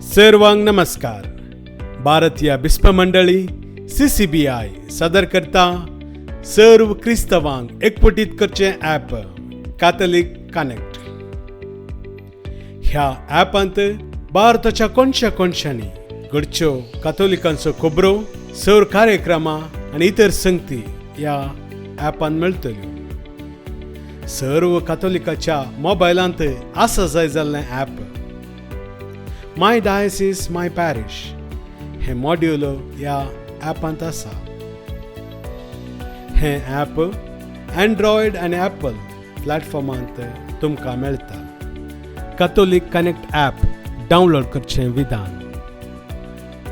सर्वांक नमस्कार. भारतीय बिस्प मंडळी CCBI सादर करता सर्व क्रिस्तवांक एकवटीत करचें ॲप काथलिक कनेक्ट. ह्या ॲपांत भारताच्या कोनशा कोनशांनी घडच्यो कातोलिकांचो खबरो, सर कार्यक्रमां आनी इतर संगती ह्या ॲपान मेळटल्यो. सर्व कातोलिकाच्या मोबायलांत आसा जाय जाल्लें app my diocese my parish हें मॉड्यूल ह्या ॲपांत आसा. हें ॲप एन्ड्रॉयड आनी एप्पल प्लॅटफॉर्मांत तुमकां मेळटा. कातोलीक कनेक्ट ॲप डावनलोड करचें विधान: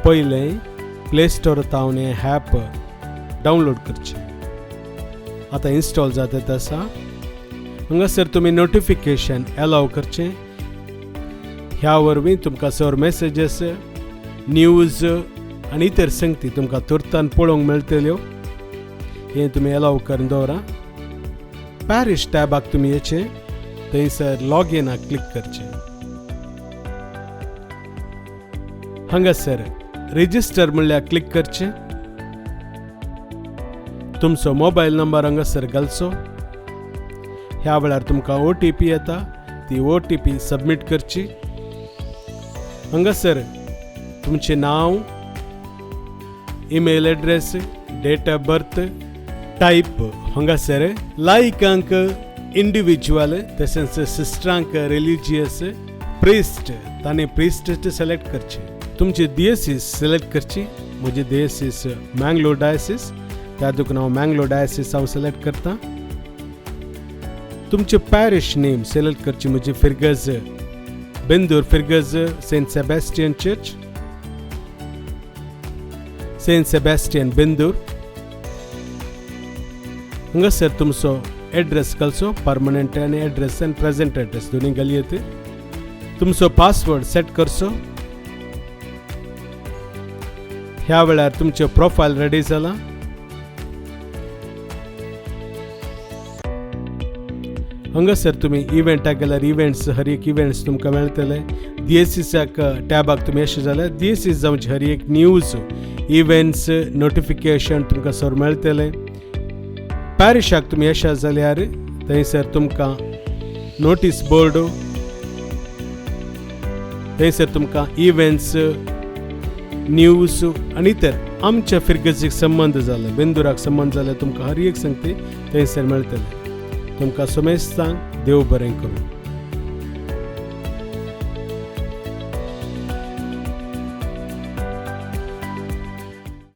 पयलें, प्ले स्टोर तावन हें ॲप डावनलोड करचें. आतां इन्स्टॉल जाता आसा. हांगासर तुमी नोटिफिकेशन एलाव करचें. ह्या वरवीं तुमकां सर मॅसेजीस, न्यूज आनी इतर संगती तुमकां तुर्तान पळोवंक मेळटल्यो. हें तुमी एलाव करून दवरा. पॅरिश टॅबाक तुमी येचें, थंयसर लॉगिनाक क्लिक करचें. हांगासर रजिस्टर म्हणल्यार क्लिक करचें. तुमचो मोबायल नंबर हांगासर घालचो. ह्या वेळार तुमकां OTP येता, ती OTP submit करची. हांगासर तुमचें नांव, email address, date of birth, type हांगासर लायकांक इंडिविज्युअल, तशेंच सिस्टरांक रिलिजियस, प्रिस्ट तांणी प्रिस्ट सिलेक्ट करचे. तुमची दियसीस सिलेक्ट करची. म्हजी दियसीस मँगलोर डायसीस, त्या देखून हांव मँगलोर डायसीस हांव सिलेक्ट करता. तुमचे पॅरिश नेम सिलेक्ट करची. म्हजी फिर्गज बेंदूर, फिर्गज saint Sebastian church, saint Sebastian Bendur. हांगासर तुमचो एड्रेस घालचो, परमनंट आनी एड्रेस आनी प्रेजेंट एड्रेस दोनूय घालयत. तुमचो पासवर्ड सेट करचो. ह्या वेळार तुमचें प्रोफायल रेडी जालां. हांगासर तुमी इव्हेंटाक गेल्यार इव्हेंट्स, हर एक इव्हेंट्स तुमकां मेळटले. दियेसीसाक टॅबाक तुमी अशें जाल्यार दियेसीस जावचे हर एक न्यूज, इव्हेंट्स, नोटिफिकेशन तुमकां सर मेळटलें. पॅरिशाक तुमी येशात जाल्यार थंयसर तुमकां नोटीस बोर्ड, थंयसर तुमकां इव्हेंट्स, न्यूज आनी इतर आमच्या फिर्गजीक संबंद जाले, बेंदुराक संबंद जाले, तुमकां हर एक संगती थंयसर मेळटलें. तुमकां समेस्तांक देव बरें करूं.